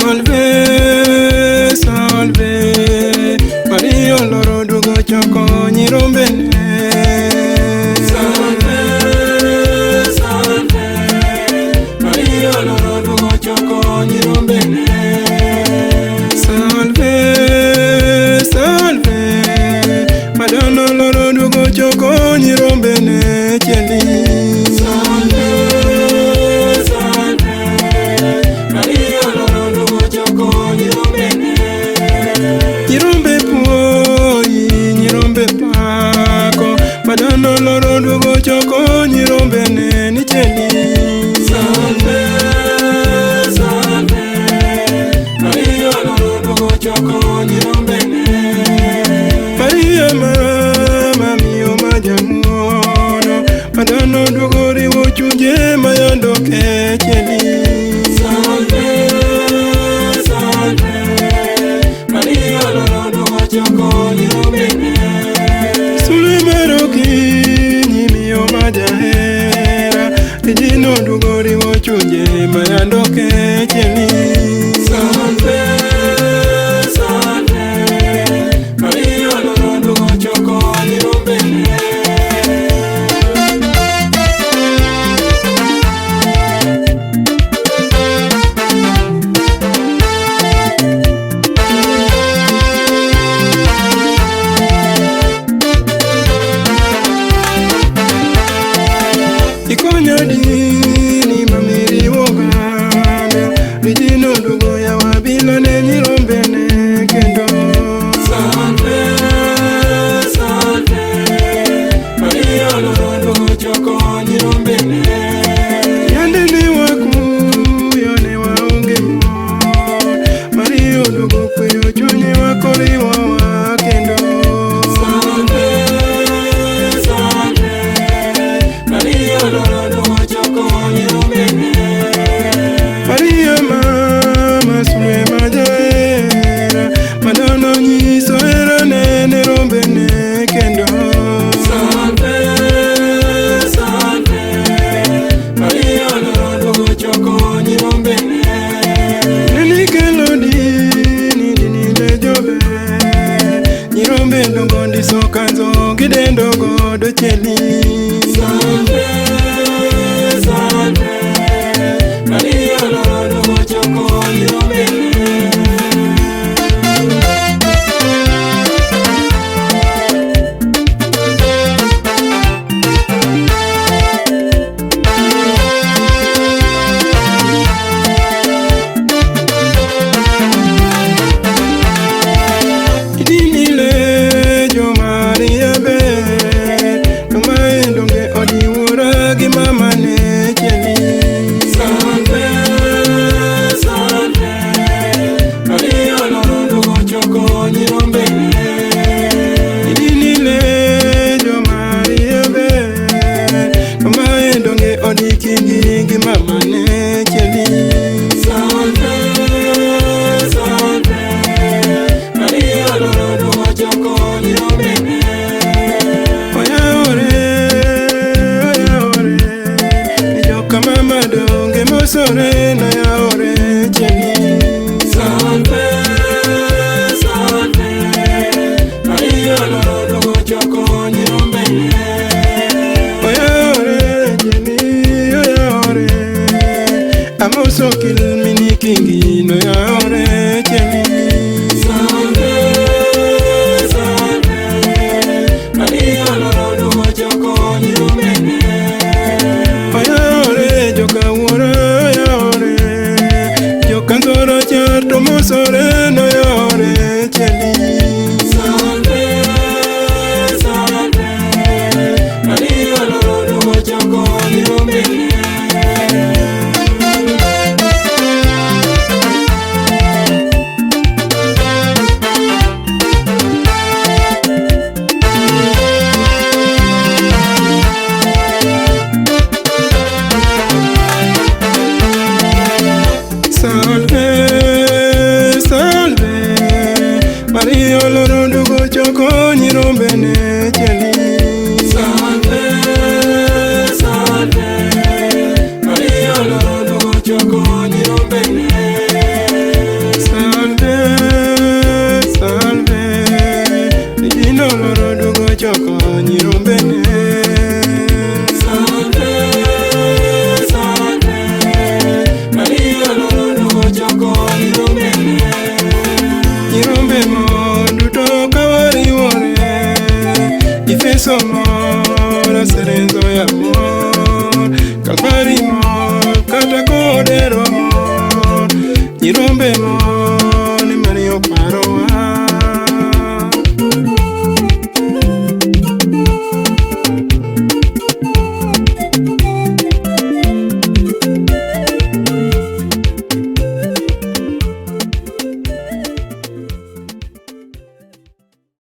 Salve, salve, Maria oloro duogo choko nyirombene. Salve, salve, Maria oloro duogo choko nyirombene. Salve, salve, Madonna oloro duogo choko nyirombene chieli. Salve, salve, Maria oloro duogo choko nyirombene. Nyirombe puoyi, nyirombe pako, Madonna oloro duogo choko nyirombene ni chieli. Salve, salve, Maria oloro duogo choko nyirombene. Maria mama miyo majamuono, Madonna duogo riwo chunje mayando kechieli. Salve, salve, Maria oloro duogo choko nyirombene. Sulwe mar okinyi miyo majahera, Tijino duogo riwo chunje mayando kechieli. Salve, salve, Maria oloro duogo choko nyirombene. Ikonyo dini mamiriwo oganda, Rijino duogo yawa bilo ne nyirombene kendo. Salve, salve, Maria oloro duogo choko nyirombene. Yande ne wakuyo ne waonge mor, Maria oduogo kweyo chunywa koriwowa kendo. Salve, salve, Maria oloro duogo choko nyirombene. Maria mama sulwe majahera, Madonna onyiso herane ne rombene kendo. Salve, salve, Maria oloro duogo choko nyirombene. Nenikelo dini dini ne jober, nyirombe dongo ndiso kanzo gidendo godo chieli. Salve, salve, Maria oloro duogo choko nyirombene. Idini le jo Maria ber, to mae donge odiwora gi mama ne chieli. Salve, salve, Maria oloro duogo choko nyirombene. Idini le jo Maria ber, to mae donge odikingi gi mama ne chieli. Salve, salve, Maria oloro duogo choko nyirombene. Oyawore, oyawore, ni joka mama donge mosore noyawore chieli. Salve, salve, Maria oloro duogo choko nyirombene. Oyawore chieli, oyawore, amoso kilmini kingi